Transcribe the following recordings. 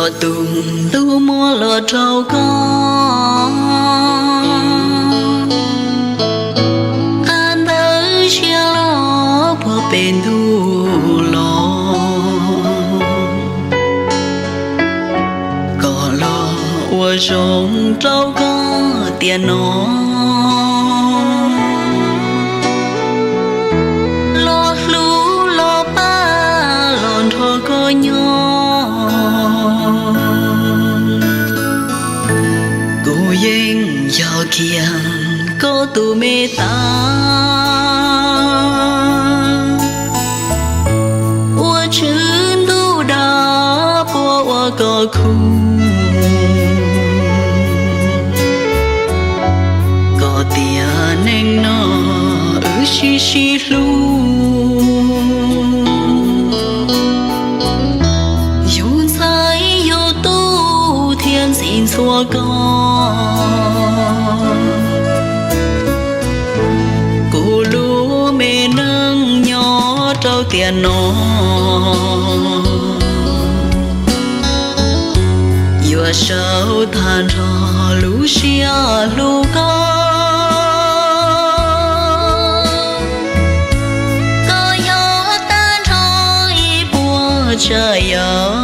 Tus ntuj muab los rau koj, qab ntawd siab los puag pem ntuj los. Kom los ua zoo rau koj tiam no, los hlub los pab los nrog koj nyob. Kuv yeej yog kiag koj tus me tab, ua tswv ntuj dag puab ua koj khub. Koj tiam neej no wb sib sib hlub, yug ntxhais yug tub thiab ntxim ntxhua koj. Kuv lub me neej nyob rau tiam no, yuav sau tag nrho lub siab hlub koj. Koj yog tag nrho ib puas tsav yam,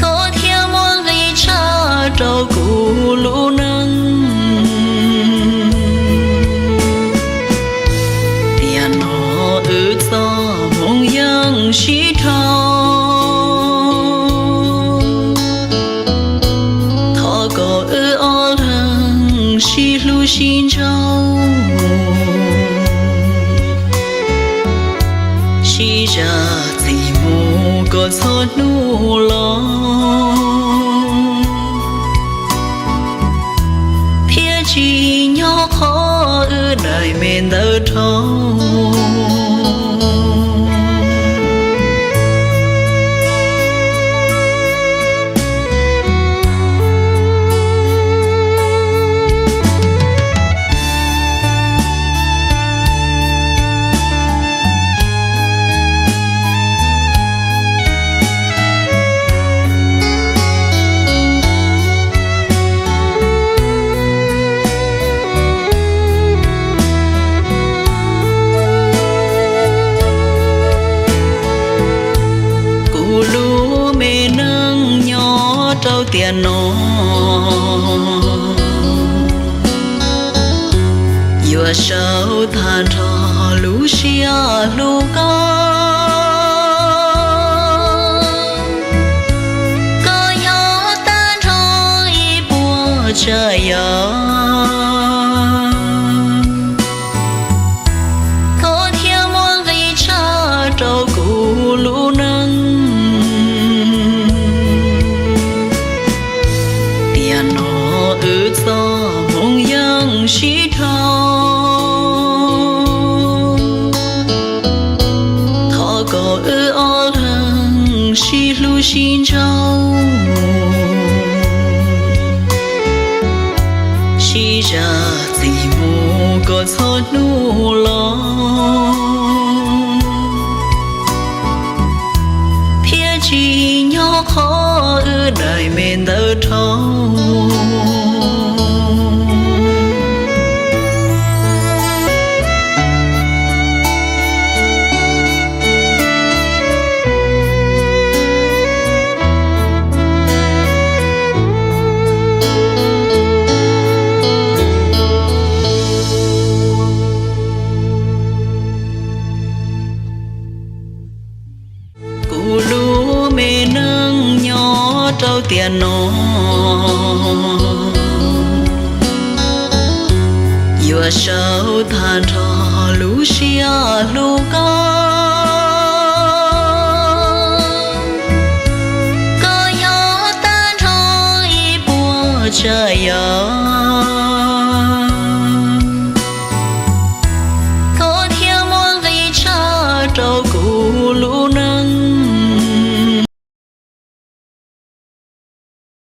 koj thiaj muaj nqis tshaj rau kuv lub neej. Tiam no wb txoj hmoov yeej sib dhau, thov kom wb ob leeg sib hlub sib ntsauj, sib zam txim mus kom txhua hnub los, thiaj tsis nyob qhov wb daim me ntawv dhau. Kuv lub me neej nyob rau tiam no, yuav sau tag nrho lub siab hlub koj. Koj yog tag nrho ib puas tsav yam, koj thiaj muaj nqis tshaj rau kuv lub neej. Tiam no wb txoj hmoov yeej sib dhau, thov kom wb ob leeg sib hlub sib ntsauj, sib zam txim mus kom txhua hnub los, thiaj tsis nyob qhov wb daim me ntawv dhau. Kuv lub me neej nyob rau tiam no, yuav sau tag nrho lub siab hlub koj. Koj yog tag nrho ib puas tsav yam,